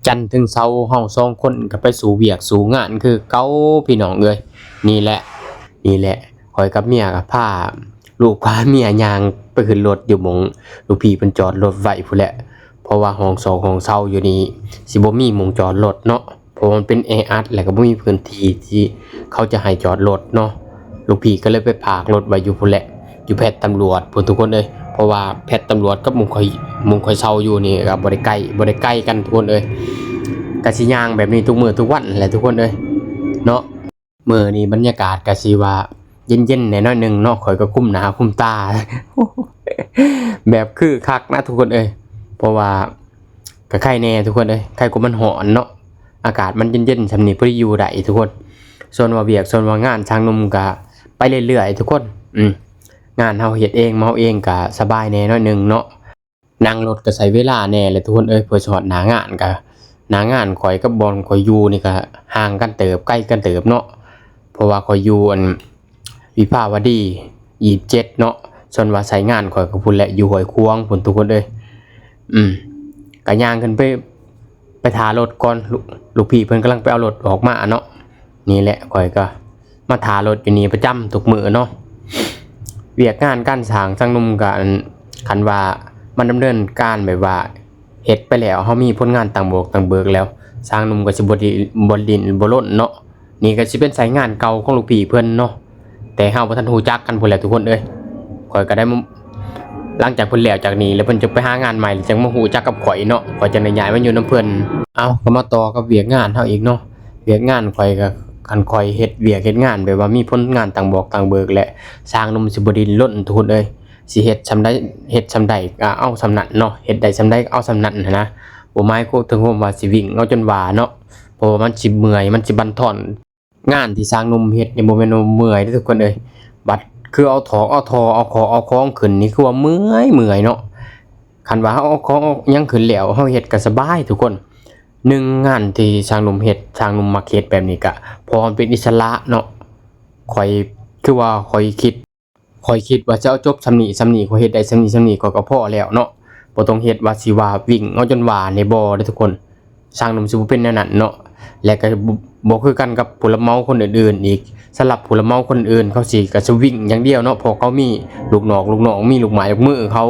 ຈັນເຖິງເສົາເຮົາສອງຄົນກໍໄປສູ່ວຽກສູ່ງານຄືເກົ່າພີ່ນ້ອງເອີຍ. ນີ້ແຫຼະ ນີ້ແຫຼະ ຂ້ອຍກັບເມຍກໍພາລູກພາເມຍຍ່າງໄປຂຶ້ນລົດຢູ່ໝ່ອງລູກພີ່ເພິ່ນຈອດລົດໄວ້ພຸ້ນແຫຼະ. ເພາະວ່າຫ້ອງຊອກຫ້ອງເຊົ່າຢູ່ນີ້ຊິບໍ່ມີໝ່ອງຈອດລົດເນາະ ເພາະວ່າມັນເປັນແອອັດ ແລ້ວກໍບໍ່ມີພື້ນທີ່ທີ່ເຂົາຈະໃຫ້ຈອດລົດເນາະ. ລູກພີ່ກໍເລີຍໄປພາກລົດໄວ້ຢູ່ພຸ້ນແຫຼະ ຢູ່ແຟລດຕຳຫຼວດພຸ້ນທຸກຄົນເອີຍ. ເພາະວ່າແຟລດຕຳຫຼວດກັບໝ່ອງຂ້ອຍ ໝ່ອງຂ້ອຍເຊົ່າຢູ່ນີ້ກໍບໍ່ໄດ້ໃກ້ ບໍ່ໄດ້ໄກກັນທຸກຄົນເອີຍ. ກໍຊິຍ່າງແບບນີ້ທຸກມື້ທຸກວັນແຫຼະທຸກຄົນເອີຍເນາະ. ມື້ນີ້ບັນຍາກາດກໍຊິວ່າເຢັນໆແດ່ໜ້ອຍໜຶ່ງເນາະ ຂ້ອຍກໍຄຸມໜ້າຄຸມຕາ ແບບຄືຄັກນະທຸກຄົນເອີຍ. ເພາະວ່າກໍໄຄແດ່ທຸກຄົນເອີຍ ໄຄກວ່າມັນຮ້ອນເນາະ. ອາກາດມັນເຢັນໆຊ່ຳນີ້ພໍດີຢູ່ໄດ້ທຸກຄົນ. ສ່ວນວ່າວຽກສ່ວນວ່າງານຊ່າງໜຸ່ມກໍໄປເລື້ອຍໆທຸກຄົນ. ອືມ ງານເຮົາເຮັດເອງເຮົາເອງກໍສະບາຍແດ່ໜ້ອຍໜຶ່ງເນາະ. ນັ່ງລົດກໍໃຊ້ເວລາແດ່ແຫຼະທຸກຄົນເອີຍ ເພື່ອຊິຮອດໜ້າງານ ກໍໜ້າງານຂ້ອຍກັບບ່ອນຂ້ອຍຢູ່ນີ້ກໍຫ່າງກັນເຕີບ ໄກກັນເຕີບເນາະ. ເພາະວ່າຂ້ອຍຢູ່ອັນວິພາວະດີ ຊາວເຈັດເນາະ ສ່ວນວ່າໃຊ້ງານຂ້ອຍກໍພຸ້ນແຫຼະ ຢູ່ຫ້ວຍຂວາງພຸ້ນທຸກຄົນເອີຍ. ອືມ ກໍຍ່າງຂຶ້ນໄປ ໄປຖ້າລົດກ່ອນ ລູກ ລູກພີ່ເພິ່ນກຳລັງໄປເອົາລົດອອກມາເນາະ. ນີ້ແຫຼະ ຂ້ອຍກໍມາຖ້າລົດຢູ່ນີ້ປະຈຳທຸກມື້ເນາະ. ວຽກງານການສ້າງຊ່າງໜຸ່ມກໍ ອັນ ຄັນວ່າມັນດຳເນີນການແບບວ່າເຮັດໄປແລ້ວ ເຮົາມີຜົນງານຕັ້ງບອກຕັ້ງເບີກແລ້ວ ຊ່າງໜຸ່ມກໍຊິບໍ່ດິ ບໍ່ດິ້ນບໍ່ລົນເນາະ. ນີ້ກໍຊິເປັນສາຍງານເກົ່າຂອງລູກພີ່ເພິ່ນເນາະ ແຕ່ເຮົາບໍ່ທັນຮູ້ຈັກກັນພຸ້ນແຫຼະທຸກຄົນເອີຍ. ຂ້ອຍກໍໄດ້ມາ ຫຼັງຈາກເພິ່ນແລ້ວຈາກນີ້ແລ້ວ ເພິ່ນຈຶ່ງໄປຫາງານໃໝ່ ແລ້ວຈຶ່ງມາຮູ້ຈັກກັບຂ້ອຍເນາະ ຂ້ອຍຈຶ່ງໄດ້ຍ້າຍມາຢູ່ນຳເພິ່ນ. ເອົ້າ ກໍມາຕໍ່ກັບວຽກງານເຮົາອີກເນາະ. ວຽກງານຂ້ອຍກໍ ຄັນຂ້ອຍເຮັດວຽກເຮັດງານແບບວ່າມີຜົນງານຕັ້ງບອກຕັ້ງເບີກ ແລະ ຊ່າງໜຸ່ມຊິບໍ່ດິ້ນລົນທຸກຄົນເອີຍ. ຊິເຮັດຊ່ຳໃດເຮັດຊ່ຳໃດກໍເອົາຊ່ຳນັ້ນເນາະ ເຮັດໄດ້ຊ່ຳໃດກໍເອົາຊ່ຳນັ້ນຫັ້ນນະ. ບໍ່ໝາຍເຖິງຄວາມວ່າຊິວິ່ງເອົາຈົນວ່າເນາະ ເພາະວ່າມັນຊິເມື່ອຍ ມັນຊິບັ່ນທອນ. ງານທີ່ຊ່າງໜຸ່ມເຮັດນີ້ບໍ່ແມ່ນວ່າເມື່ອຍເດ້ທຸກຄົນເອີຍ. ບັດຄືເອົາຖອກເອົາທໍ່ ເອົາຂອງເອົາຂອງຂຶ້ນນີ້ ຄືວ່າເມື່ອຍ ເມື່ອຍເນາະ. ຄັນວ່າເຮົາເອົາຂອງເອົາຫຍັງຂຶ້ນແລ້ວ ເຮົາເຮັດກໍສະບາຍທຸກຄົນ. ໜຶ່ງ ງານທີ່ຊ່າງໜຸ່ມເຮັດ ຊ່າງໜຸ່ມມັກເຮັດແບບນີ້ ກະເພາະວ່າມັນເປັນອິດສະຫຼະເນາະ. ຂ້ອຍ ຄືວ່າຂ້ອຍຄິດ ຂ້ອຍຄິດວ່າຈະເອົາຈົບຊ່ຳນີ້ຊ່ຳນີ້ ຂ້ອຍເຮັດໄດ້ຊ່ຳນີ້ຊ່ຳນີ້ ຂ້ອຍກໍພໍແລ້ວເນາະ. ບໍ່ຕ້ອງເຮັດວ່າຊິວ່າວິ່ງເອົາຈົນວ່ານີ້ ບໍ່ເດ້ທຸກຄົນ. ຊ່າງໜຸ່ມຊິບໍ່ເປັນແນວນັ້ນເນາະ ແລະກໍບໍ່ ບໍ່ຄືກັນກັບຜູ້ຮັບເໝົາຄົນອື່ນໆອີກ. ສຳລັບຜູ້ຮັບເໝົາຄົນອື່ນ ເຂົາຊິ ກໍຊິວິ່ງຢ່າງດຽວເນາະ ເພາະເຂົາມີລູກນ້ອງ ລູກນ້ອງ ມີລູກໝ້າຍລູກມືເຂົາ